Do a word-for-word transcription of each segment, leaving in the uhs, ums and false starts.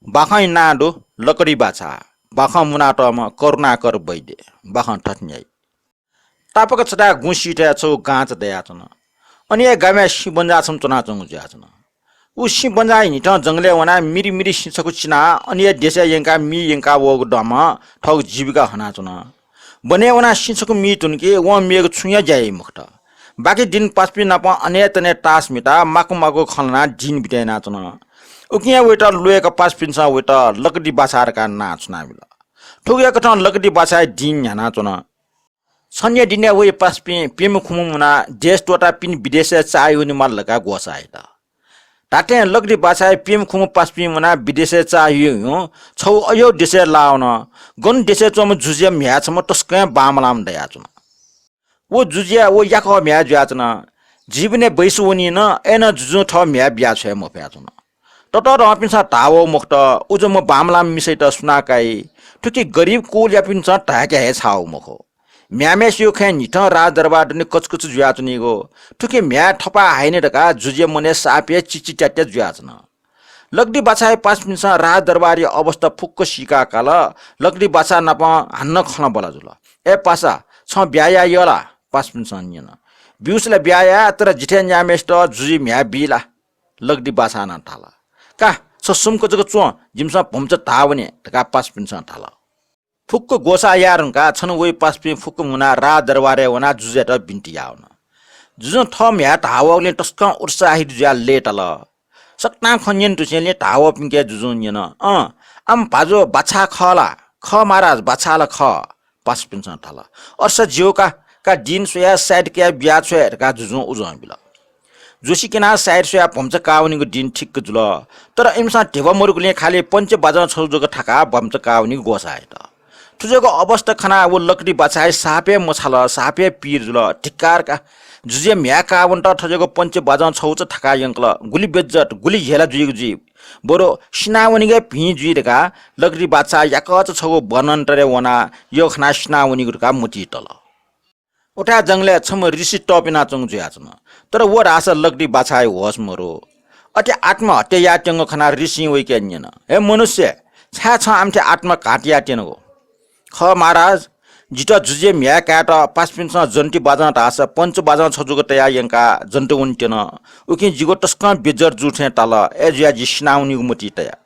बाखंया नां दु लकडी बाछा। बाखं मुनातःम्ह करुणाकर वैद्य। बाखं थथे न्ह्याइ। तापाक छथाय् गुँ सिथय् छगू गांचा दयाच्वन। अन हे गामय् सिँ बन्जाः छम्ह च्वनाच्वंगु जुयाच्वन। उ सिँ बन्जाःया न्हिथं जंगलय् वनाः मिरि मिरि सिँ छकू चिनाः अन हे देशय् यंकाः मी यंकाः वःगु दंम्ह थःगु जीविका हनाच्वन। वनय् वनाः सिँ छकू मी धुंकाः वं मेगु छुं हे ज्या याइ मखुत। बाकी दिं पासापिं नाप अनय् तनय् तास म्हिताः माकु माकु खँ ल्हानाः दिं बिते यानाच्वन। उकिं हे वइत ल्वय्क पासापिन्सं वइत लकडी बाछा धकाः नां छुनाबिल। थुकथं लकडी बाछाया दिं न्ह्यानाच्वन। छन्हु दिनय् वइ पासापिं प्यम्ह खुम्ह मुनाः देश त्वःताः पिने विदेशय् चाःह्यू वनेमाल धकाः ग्वसाः यात। धात्थें लकडी बाछाया प्यम्ह खुम्ह पासापिं मुनाः विदेशय् चाःह्यू हुँ छगू अज्याःगु देशय् लाः वन। गन देशय् च्वंम्ह जुजुया म्ह्याय् छम्ह तसकं बांमलाःम्ह दयाच्वन। व जुजुया व याकः म्ह्याय् जुयाच्वन। जीवनय् बैस वनी नं, अय्‌नं जुजुं थः म्ह्याय् बियाछ्वये मफयाच्वन। ततःधंपिन्सं धाः वः मखुत, उजुम्ह बांमलाःम्ह मिसायात सुनां काइ? थुकी गरिब कुलयापिन्सं धाय्‌के हे छाः वः मखु। म्ह्याय्‌म्हय्‌सिगु खँय् न्हिथं राजदरबार दुने कचकच जुयाच्वनीगु। थुकी म्ह्याय् थपाः हाइने धकाः जुजुया मनय् साप हे चिचित्यात्या जुयाच्वन। लकडी बाछाया पासापिन्सं राजदरबारया अवस्था फुक्क सीका काल। लकडी बाछा नाप हानं खँल्हाबल्हा जुल। "ए पासा, छं ब्याहा याये यः ला?" पासापिन्सं न्यन। "ब्यूसे ला ब्याहा याये, तर जिथाय् न्याम्हय्‌सित जुजुया म्ह्याय् बी ला?" लकडी बाछां नं धाल। "का, छ सुम्क जक च्वँ, जिमिसं भम्चा धाः वने" धकाः पासापिन्सं धाल। फुक्क ग्वसाः याये धुंकाः छन्हु वइ पासापिं फुक्क मुनाः राजदरबारय् वनाः जुजुयात बिन्ति याः वन। जुजुं थः म्ह्याय् धाः वःगुलिं तसकं उत्साहित जुयाः लय्‌ताल। सकतां खँ न्यने धुसेंलि धाः वःपिन्के जुजुं न्यन, "अँ, आम भाजु बाछा खः ला?" "खः महाराज, बाछा ला खः।" पासापिन्सं धाल। "अर्सा ज्यू का, का दिं स्वयाः साइत कयाः बियाछ्वये" धकाः जुजुं उजं बिल। जुसि क्यनाः साइत स्वयाः भम्चा काः वनीगु दिं ठिक्क जुल। तर इमिसं धिबा मदुगुलिं खालि पञ्चे बाजं छगू जक थाकाः भम्चा काः वनीगु ग्वसाः यात। थुज्याःगु अवस्था खनाः व लकडी बाछाया साप हे मछाल, साप हे पीर जुल। धिक्कार का, जुजुया म्ह्याय् काः वनेत थज्याःगु पञ्चे बाजं छगू च थाकाः यंकल। गुलि बेज्जत, गुलि हेला जुइगु जुइ। बरु सिनावनीगु हे भिं जुइ धकाः लकडी बाछा याकःचा छगू वनान्तरय् वनाः यः खनाः सिनावनीगु धकाः मतिइ तल। उथाय् जंगलय् छम्ह ऋषि तःपिनाच्वंगु जुयाच्वन। तर व धाःसा लकडी बाछाया होश मरु। अथे आत्महत्या यायेत्यंगु खनाः ऋषिं वइके न्यन, "हे मनुष्य, छाय् छं आमथे आत्मघात यायेत्यनागु?" "खः महाराज, जितः जुजुया म्ह्याय् कायेत पासापिन्सं जन्ति बाजं धाःसा पञ्चे बाजं छगू जक तयाः यंकाः जन्ति वनेत्यन। उकिं जिगु तसकं बेज्जत जू थें ताल, अय्‌जुयाः जि सिनावनीगु मतिइ तया।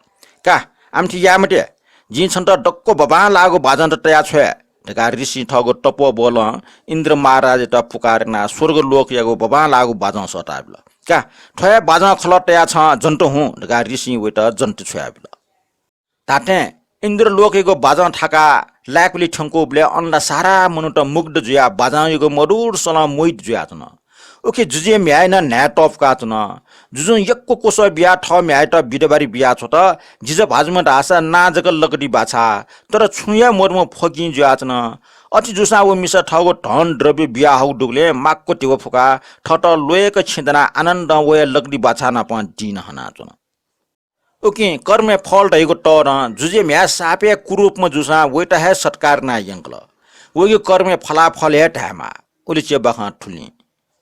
का, आमथे याये मते, जिं छन्त दक्व बाबांलाःगु बाजंत तयाछ्वये" धकाः ऋषिं थःगु तपोबलं इन्द्र महाराजयात पुकार यानाः स्वर्गलोकयागु बाबांलाःगु बाजं सःताबिल। "का, थ्व हे बाजं खलः तयाः छं जन्त हुँ" धकाः ऋषिं वइत जन्ति छ्वयाबिल। धात्थें इन्द्रलोकयागु बाजं थाकाः लाय्‌कुलि थ्यंकूबलय् अन ला सारा मनूत मुग्ध जुयाः बाजंयागु मधुर सलं मोहित जुयाच्वन। उखे जुजुया म्ह्याय् नं न्हाय् तःपुकाच्वन। जुजुं यक्व क्वसः बियाः थः म्ह्याय्‌यात बिदाबारी बियाछ्वत। जिजा भाजुम्ह धाःसा नां जक लकडी बाछा, तर छुं हे मदुम्ह फकिं जुयाच्वन। अथे जूसां व मिसा थःगु धन द्रव्य बियाहःगु दुगुलिं माक्व धिबा फुकाः थःत ल्वय्‌क छेँ दनाः आनन्दं व हे लकडी बाछा नाप दिं हनाच्वन। उकिं कर्मया फल धइगु तःधं जुजुया म्ह्याय् साप हे कुरूपम्ह जूसां वइत हे सत्कार यानाः यंकल। वइगु कर्मया फलाफल हे धायेमाः। उलिच्या बाखं थुलिं।